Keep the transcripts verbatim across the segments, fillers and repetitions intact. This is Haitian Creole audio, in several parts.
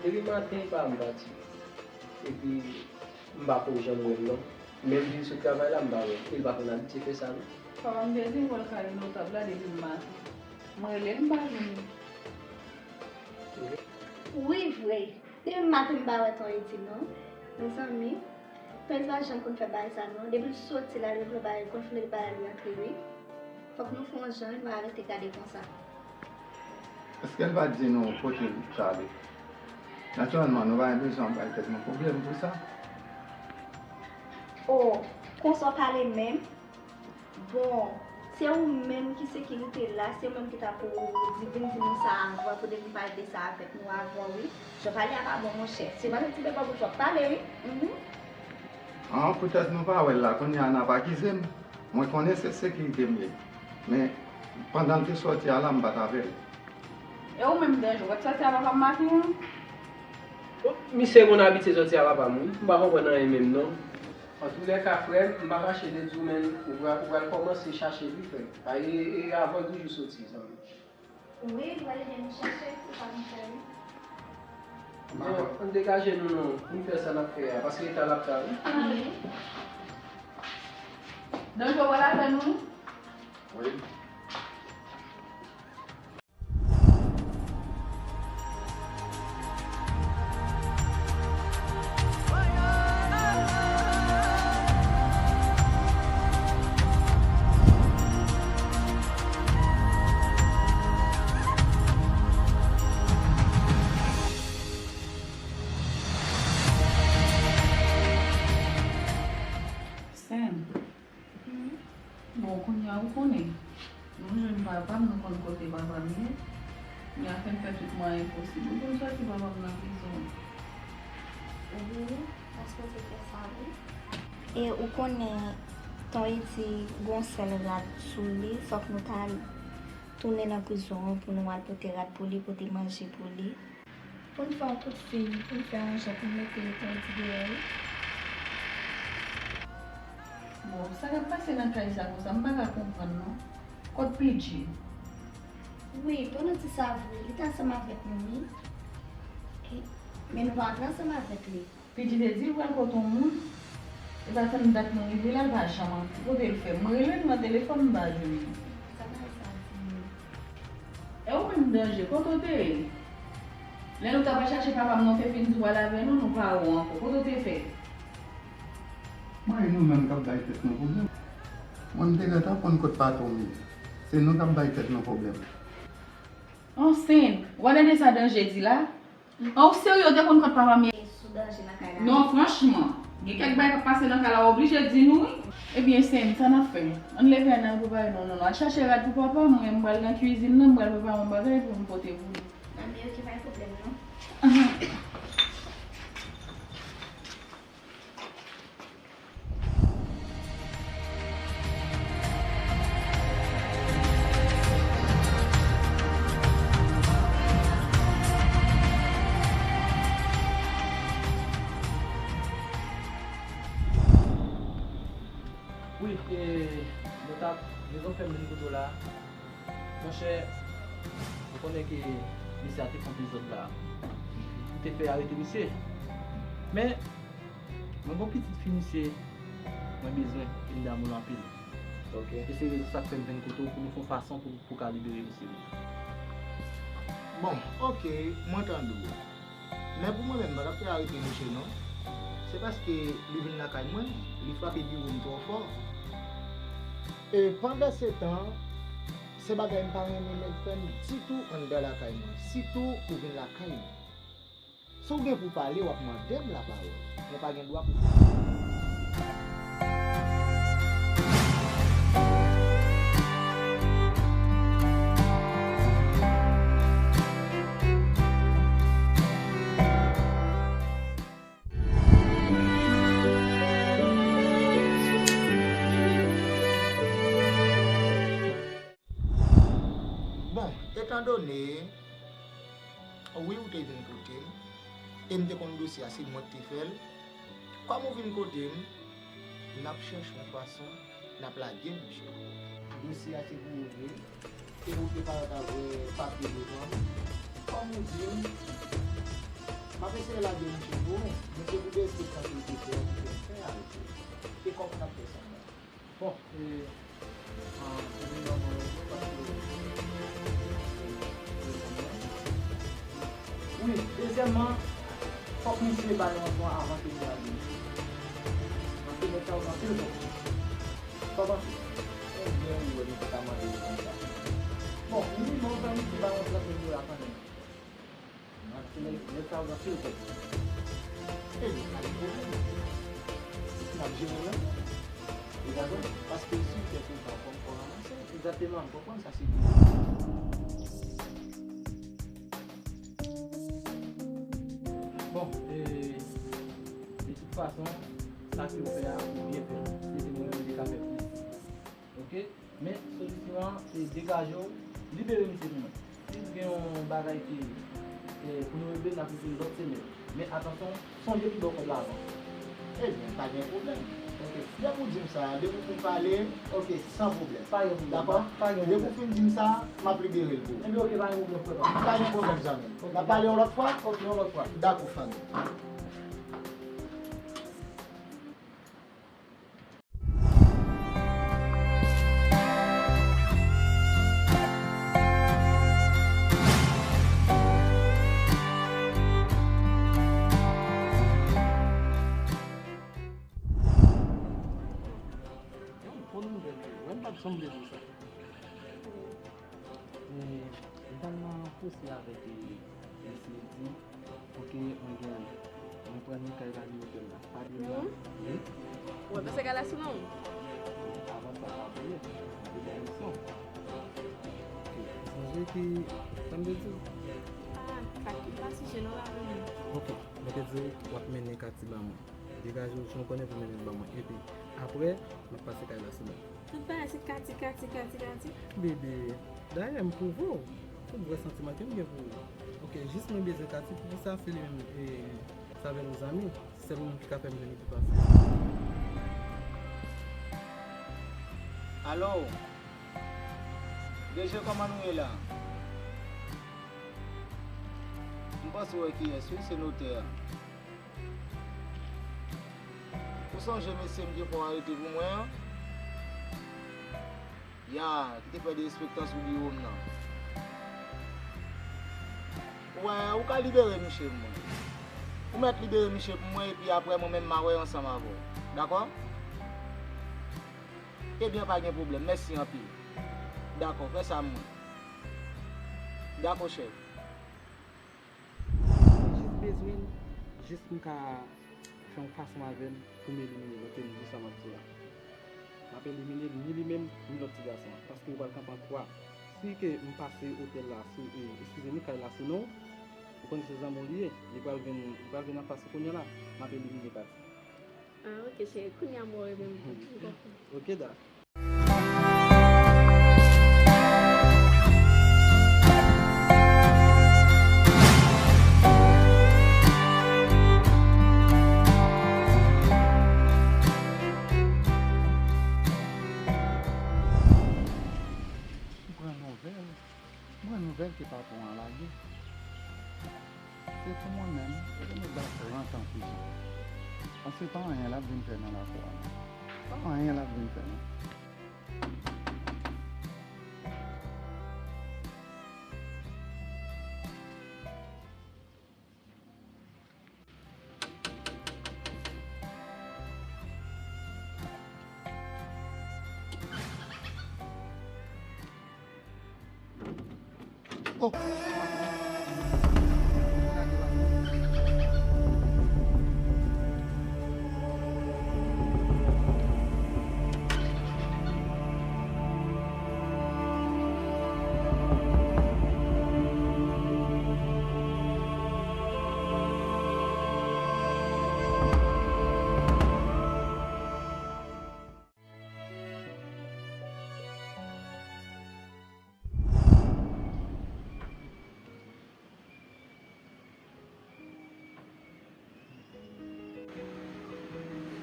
Depi maten pa m pati. Epi m pa ko janm wè l non. Menm vin sot travay la m pa wè l. E l pa konn abitye fè sa non. Papa m te di m wè l kale nan tab la depi maten. M rele l m pa jwenn li. Wi vre. Depi maten m pa wè Ton Edi non. Mezanmi, Ton Edi pa janm konn fè bagay sa non. Depi l soti la, depi l bay konn fini bagay li antre wi. Fòk nou fè yon jan wi, nou pa rete gade konsa. Èske l pa di nou kote l prale? Natirèlman, nou pa gen bezwen ap bay tèt nou pwoblèm pou sa. O, konsa w pale menm? Bon, se ou menm ki sekirite la, se ou menm ki ta pou di, vin di nou sa avan, pou depi pale de sa avèk nou avan, wi. Jan w pale a pa bon, monchè. Se pa nan ti bèbè bouch w ap pale, wi. Mhm. An, poutèt nou pa wè l la, kounye a n ap akize m. Mwen konnen se sekirite m ye. Men, pandan l te sòti a la, m pa t avè l. E ou menm, Danje, w pa t sòti a papa m maten an? Bon, misye konn abitye sòti a papa m, wi. M pa konprann anyen menm, non. Antoulèka, frè m, m pa kache de di w, men ou pral, ou pral kòmanse chache li, frè m. Pa e, e avè w toujou soti, zanmi. Wi, m pral ede nou chèche, se sa nou fè, wi. Bon, ann degaje nou non, pou n fè sa n ap fè a, paske eta l ap ta, wi. Wi. Danje, w pral avè nou? Wi. Sèn. Bon, kounye a ou konnen. Nou jwenn papa m, nou konn kote papa m ye. Kounye a fè n fè tout mwayen posib. Ou konn sòti papa m nan prizon. Wi, paske w te fè sa, wi. E ou konnen, Ton Edi gon sèl rad sou li, fòk nou ta tounen nan prizon an pou nou al pote rad pou li, pote manje pou li. Pou n fè yon kout fil, pou n fè yon jan pou n mete Ton Edi deyò, wi. Bon, sa k ap pase nan kay sa konsa, m pa ka konprann non. Kot P J? Wi, pandan ti sa vre, li t ansanm avèk nou, wi. E, men nou pa antre ansanm avèk li. P J te di l pral kot yon moun, e pa tann dat nou rive la, l pa janm antre. Kote l fè? Mwen rele l nan telefòn, m pa jwenn li. Sa bagay sa di? E ou menm, Danje, kote w te ye? Lè nou t ap al chache papa m nan, w te fin di w al avè nou, nou pa wè w ankò. Kote w te fè? Mwen e nou menm k ap bay tèt nou pwoblèm. Mwen, m te gentan konn kot patwon m ye. Se nou k ap bay tèt nou pwoblèm. Ansent, w a tande sa Danje di la? An, ou serye, w te konn kot papa m ye? Sou Danje nan kay la. Non, franchman, gen kèk bagay k ap pase nan kay la, w oblije di nou, wi. Ebyen, Sèn, sa n ap fè? Ann leve, ann al prepare nou, non, non. Al chache rad pou papa m, mwen, m pral nan kwizin nan, m pral prepare yon bagay pou m pote pou li. Anben, ok, pa gen pwoblèm, non. Ahan. Wi, e, mwen t ap, rezon k fè m vin kote w la, monchè, ou konnen ke misye a te konn dezòd la. Ou te fè arete misye. Men, mwen gon pitit fi misye, mwen bezwen, e m damou l anpil. Ok. E se rezon sa k fè m vin kote w pou nou fè yon fason pou, pou ka libere misye wi. Bon, ok, mwen tande w. Men pou mwen menm, m pa t ap fè arete misye non. Se paske li vin lakay mwen, li frape biwo m twò fò. E pandansetan, se bagay m pa renmen nèg fè m ditou anndan lakay mwen, sitou ou vin lakay mwen. Si w gen pou pale, w ap mande m lapawòl. Mwen pa gen dwa pou pale. Bon, etandone, wi, ou te vin kote m, e m te konn dosye a, se mwen k te fè l. Kòm ou vin kote m, n ap chèche yon fason, n ap lage misye. Dosye a se pou ou vre, e ou te parèt avè papye devan m. Kòm ou di m, Eseye lage misye pou ou, men se pou de espektansye li te fè an ki fè l fè arete. E kòman n ap fè sa menm? Bon, e, ah, premyèman, mwen renmen paske wi, dezyèmman, fòk misye bay yon ton avan ke li lage. Paske nèg sa yo gen anpil kòb. Sa w panse? Konbyen ou wè misye ka mande yo konsa? Bon, minimòm, fè misye bay yon trant mil dola kanmenm. Paske nèg, nèg sa yo gen anpil kòb. Ebyen, pa gen pwoblèm. N ap jere l ansanm. Ou konprann? Paske si w fè konsa, w konn fò ranmase. Egzakteman, m konprann sa, se byen. Bon, e, de tout fason, sa ke w fè a, ou byen fè l. Se te mwen menm ki te ka fè plis. Oke? Men, solisyon an, se degaje w, libere misye pou mwen. Si gen yon bagay ke, e, pou nou regle, n ap regle l lòt semèn. Men atansyon, sonje ki ba w kòb la avan. Ebyen, pa gen pwoblèm. Oke. Depi w di m sa, depi w fin pale, oke, san pwoblèm. Pa gen pwoblèm. Dakò? Pa gen pwoblèm. Depi w fin di m sa, m ap libere l pou ou. Ebyen, oke, pa gen pwoblèm, frè pa m. Pa gen pwoblèm, zanmi m. Oke. N ap pale yon lòt fwa? Oke, yon lòt fwa. Dakò, fanmi. Yon bon nouvèl, wi. Mwen pa t janm vle di sa. E, m t al nan pwosè avèk, e, e, Silvi. Oke, mwen gen, mwen pran ni kay la ni otèl la. Pa de la. Wi. Ou wè pase kay la sou non? Avan sa, pa bliye, mwen te bay leson. Oke, sonje ki, sa m te di? Ah, sa ki pa sijè non la, wi. Oke, mwen te di w ap mennen Kati ba mwen. Degaje w, jan w konnen pou mennen l ba mwen. Epi, apre, m ap pase kay la sou mwen. Tout bagay se Kati, Kati, Kati, Kati. Bebe, dayè m pwouve w tout vrè santiman ke m gen pou ou. Oke, jis mwen bezwen Kati pou sa, se li menm, e, sa avè nou zanmi, se sèl moun ki ka fè m jwenn li pi fasil. Alo? D G, kòman nou ye la? M panse w wè kiyès, wi, se notè a. Ou sonje mesye m te fè w arete pou mwen an? Ya, ki te fè derespektan sou biwo m nan. Ou wè, ou ka libere misye pou mwen. Ou mèt libere misye pou mwen, epi apre mwen menm m a wè ansanm avè w. Dakò? Ebyen, pa gen pwoblèm. Mèsi anpil. Dakò, fè sa mwen. Dakò, chèf. Mwen jis bezwen l, jis m ka fè yon fason avè l pou m elimine l, oke, m di sa m ap di a. M ap elimine l, ni li menm, ni lòt ti gason an, paske yo pral kanpe an twa. Si ke m pase otèl la sou, e, eskize m, kay la sou non w, ou konnen se zanmi w li ye, li pral vin, li pral vin anfas ou kounye a la, m ap elimine Kati. Ah, oke, cheri, kounye a m wè w menm. M konprann. Oke, da. M pran nouvèl, m pran nouvèl ke patwon an lage. Se pou mwen menm, yo te met ba trant an prizon. Paske pa anyen l ap vin fè nan lakou a non. Pa anyen l ap vin fè non. Oh!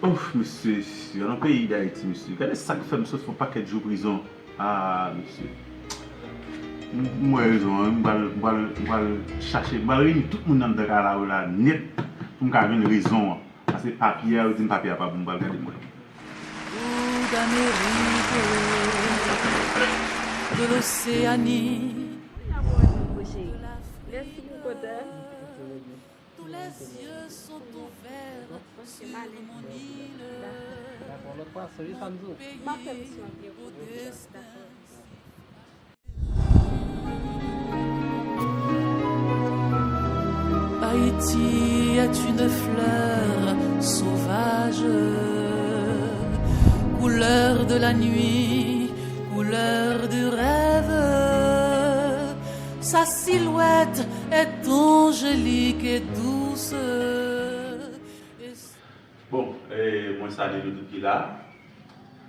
Ouf, mesye, yo nan peyi Dayiti, mesye. Gade sa k fè m sot fè yon pakèt jou prizon. Ah, mesye. M wè rezon an, m pral, m pral, m pral chache, m pral reyini tout moun nan anndan kay la yo la nèt pou m ka jwenn rezon an. Paske papye a, yo di m papye a pa bon, m pral gade m wè. D'Amérique, de l'Océanie. Mwen ap wè nou, mon chéri. Mèsi pou kote. Tous les yeux sont ouverts sur mon île. Dakò, lòt fwa, se sa m di w. M ap fè misyon an byen pou ou, dakò. Haïti est une fleur sauvage, couleur de la nuit, couleur du rêve. Sa silhouette est angélique et douce. Bon, eh, mwen salye nou tout ki la.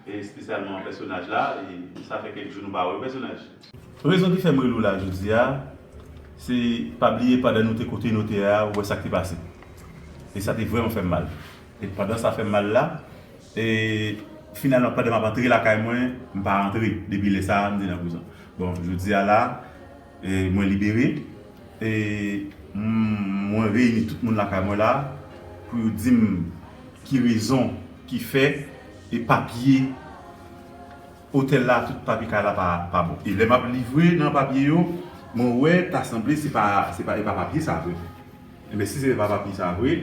E espesyalman pèsonaj la, e sa fè kèk jou nou pa wè pèsonaj. Rezon ki fè m rele w la jodi a, se pa bliye pandan nou te kote notè a, ou wè sa k te pase. E sa te vrèman fè m mal. E pandan sa fè m mal la, e finalman pandan m ap antre lakay mwen, m pa rantre. Depi lè sa a, m te nan prizon. Bon, jodi a la, e mwen libere. E m- mwen reyini tout moun lakay mwen la pou yo di m ki rezon ki fè e papye otèl la, tout papye kay la pa, pa bon. E lè m ap livre nan papye yo, mwen wè ta sanble se pa, se pa, e pa papye sa vre. Enben, si se pa papye sa vre,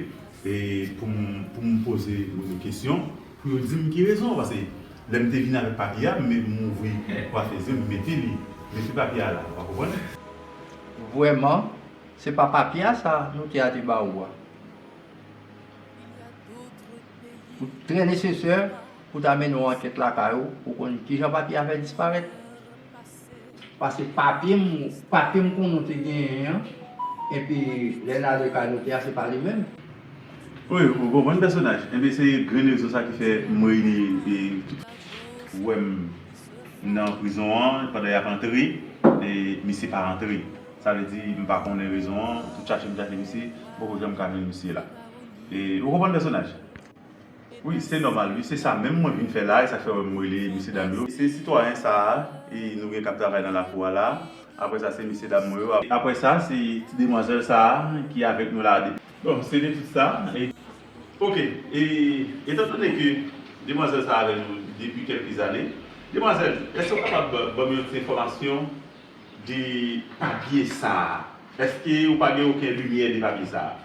e pou m, pou m poze moun yo kesyon, pou yo di m ki rezon, paske lè m te vin avèk papye a, m, m ouvri, m kwafe zye m, m mete li, m mete papye a la, ou pa konprann? Vrèman, se pa papye a sa notè a te ba ou a. Ou trè nesesè pou ta mennen yon ankèt lakay ou, pou konn kijan papye a fè disparèt. Paske papye m, papye m konnen w te genyen an, epi lè n ale kay notè a, se pa li menm. Wi, ou konprann pèsonaj. Enben, se grenn rezon sa ki fè m reyini, e, tout. Ou wè m nan prizon an, pandan y ap antre, e, misye pa rantre. Sa vle di, m pa konnen rezon an, tout chache m chache misye, m poko janm ka jwenn misye la. E, ou konprann pèsonaj? Wi, se nòmal, wi, se sa menm mwen vin fè la, e sa k fè w wè m rele mesye dam yo. Se sitwayen sa a, e nou gen k ap travay nan lakou a la. Apre sa, se mesye dam mwen yo. Apre sa, se ti demwazèl sa a ki avèk nou la depi. Bon, se de tout sa. E, oke, e, etandone ke demwazèl sa a avèk nou depi kèlke zane, demwazèl, èske w kapab ban m yon ti enfòmasyon de papye sa a? Èske ou pa gen okenn limyè de papye sa a?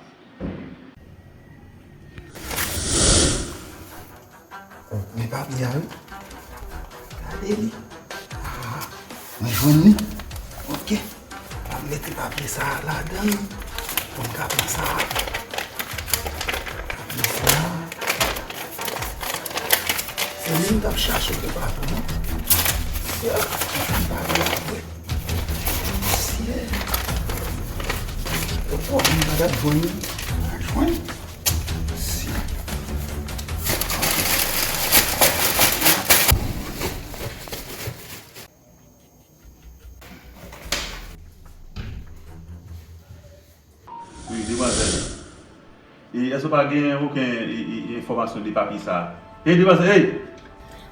Bon, men papye a, wi. Gade li. Ah, mwen jwenn li. Ok. M ap mete papye sa a ladan l. Pou m ka pran sa a. Papye sa a. Se li m t ap chache pou pa pou mwen. Ya, m pa vle avwe. Mesye. Yo pwòp, m pa t ap jwenn li. M pa jwenn. Mesye. Wi, demwazèl. E èske w pa gen okenn, e, e, enfòmasyon de papye sa a? Ey, demwazèl, ey!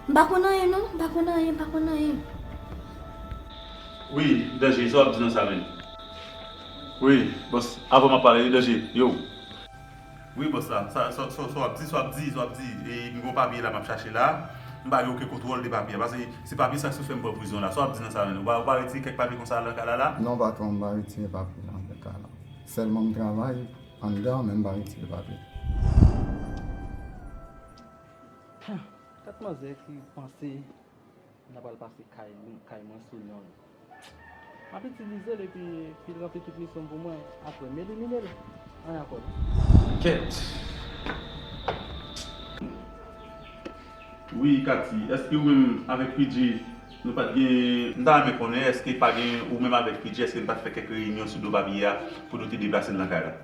M pa konn anyen non, m pa konn anyen, m pa konn anyen. Wi, Danje, sa w ap di nan sa menm? Wi, bòs, avan m ap pale, wi, Danje, yo. Wi, bòs la, sa, sa, sa, sa w ap di, sa w ap di, sa w ap di. E m gen yon papye la m ap chache la. M pa gen okenn kontwòl de papye a. Paske se papye sa ki sot fè m pran prizon la. Sa w ap di nan sa menm? Ou pa, ou pa retire kèk papye konsa nan kay la la? Non, patwon, m pa retire papye nan kay la. Sèlman m travay anndan, men m pa retire papye. Kat manzè ki panse n a pral pase kay li, kay mwen sou non l. M ap itilize l epi, epi l ranpli tout misyon l pou mwen. Apre m elimine l. Anyen ankò non. Kèt. Wi, Katy, èske ou menm avèk P J, nou pa t gen, m ta renmen konnen, èske pa gen, ou menm avèk P J, èske nou pa t fè kèk reyinyon sou do papye a pou nou te deplase l nan kay la?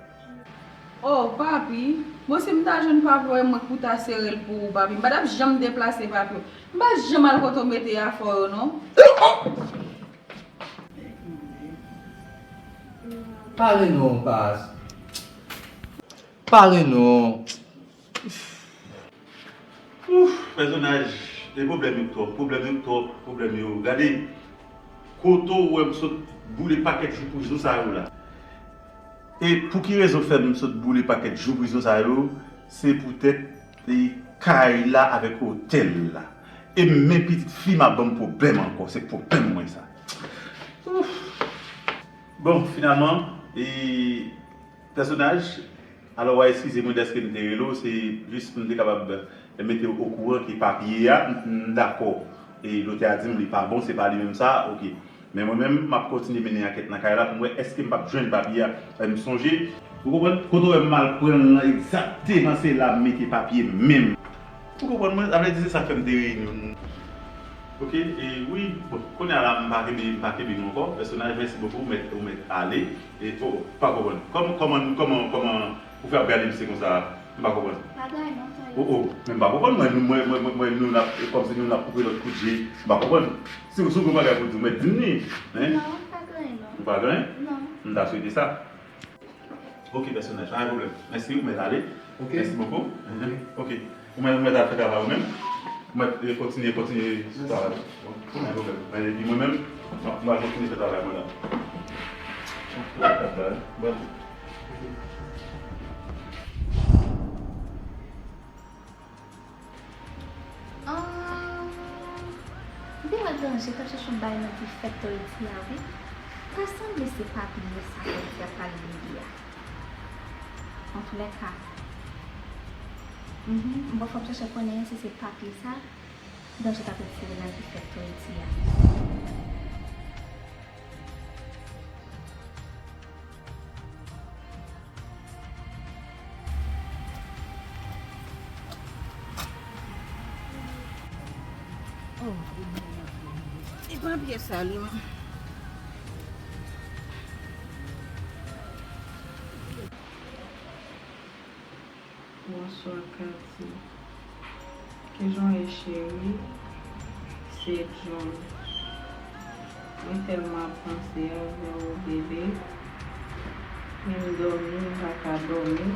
Oh, papi, bon, si m ta jwenn papye w, mwen k pou ta sere l pou ou, papi. M pa t ap janm deplase papye w. M pa janm al kote w mete afè w yo, non. Pale non, baz. Pale non. Ouf, pèsonaj, e pwoblèm yo twòp, pwoblèm yo twòp, pwoblèm yo. Gade, Kote w wè m sot boule pakèt jou prizon sa yo la? E pou ki rezon fè m sot boule pakèt jou prizon sa yo? Se poutèt e kay la avèk otèl la. E men pitit fi m ap ban m pwoblèm ankò, se pwoblèm mwen sa. Ouf. Bon, finalman, e pèsonaj, alò, w a eskize mwen dèske m te rele w, se jis pou m te kapab mete w okouran ke papye a, m, m dakò. E notè a di m li pa bon, se pa li menm sa, oke. Men mwen menm, m ap kontinye mennen ankèt nan kay la pou m wè èske m p ap jwenn papye a. E m sonje, ou konprann, kote w wè m al pran l lan, egzakteman se la m mete papye menm. Ou konprann mwen, sa vle di se sa k fè m te reyini w. Oke, e wi, bon, kounye a la, m pa kenbe, m pa kenbe nou ankò. Pèsonaj, mèsi bokou, ou mèt, ou mèt ale. E, o, o, m pa konprann. Kòman, kòman, kòman, kòman ou fè ap gade misye konsa? M pa konprann. Pa gen non, Tony. O, o, men m pa konprann, mwen, mwen, mwen, mwen, mwen, nou n ap, e kòmsi nou n ap koupe lòt kout je. M pa konprann. Si w, si w gen bagay pou di w, mèt di m li. Hein? Non, pa gen non. Ou pa gen? Non. M ta swete sa. Ok, pèsonaj, pa gen pwoblèm. Mèsi, ou mèt ale. Ok. Mèsi bokou. Ok. Ou mèt, ou mèt al fè travay ou menm. Ou mèt, eh, kontinye, kontinye sou travay. Pa gen pwoblèm. Men epi mwen menm, m ap, m ap kontinye fè travay mwen la. Bon. Ahn, m te wè Danje t ap chèche yon bagay nan bifèt Toriti a, wi. Ta sanble se papye sa Toriti ap pale de li a. Antoulèka, mhm, m pral fè m chèche konnen si se papye sa Danje t ap retire nan bifèt Toriti a. Oh, e papye sa li menm. Bonswa, Katy. Kijan w ye, cheri? Se John. Mwen tèlman ap panse avè w, bebe. Men m dòmi, m pa ka dòmi.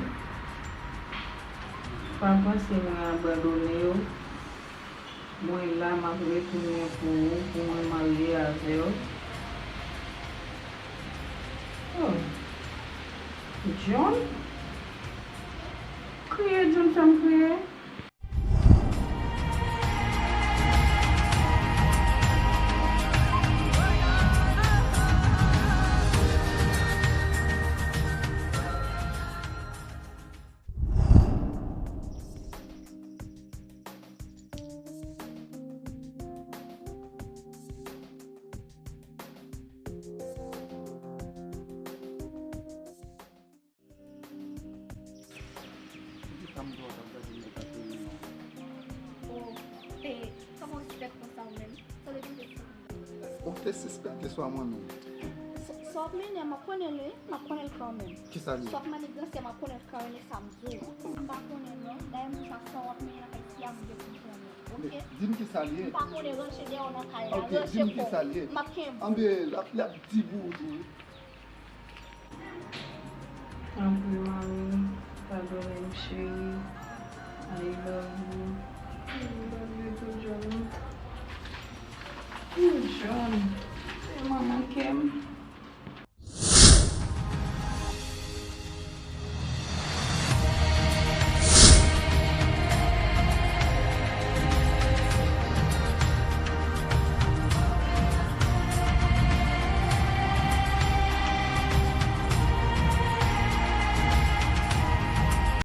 Pa panse mwen abandone w. Mwen la, m ap retounen pou ou, pou mwen marye avè w. Oh, John? Kriye, John fè m kriye. Poukisa m di w ap gade m nan kat reyinyon? O, e, kòman w sispèk konsa ou menm? Sa vle di m te sispèk. Ou te sispèk ke swa mwen menm. Sa, sa w ap mennen an, m ap konnen l wi, m ap konnen l kanmenm. Kisa l ye? Sa w ap manigansè, m ap konnen l kanmenm, e sa m di w. M pa konnen non, dayè moun sa, sa w ap mennen nan kay si a m gen pou m konnen. Oke? Di m kisa l ye. M pa konnen, ranche dèyè w nan kay la, ranche fò. Oke, di m kisa l ye. M ap kenbe w. Anben, l ap, l ap di pou ou tou wi. Tanpri, manmi, padone m, cheri. I love you. I love you too, John. Ooh, John, tèlman manke m.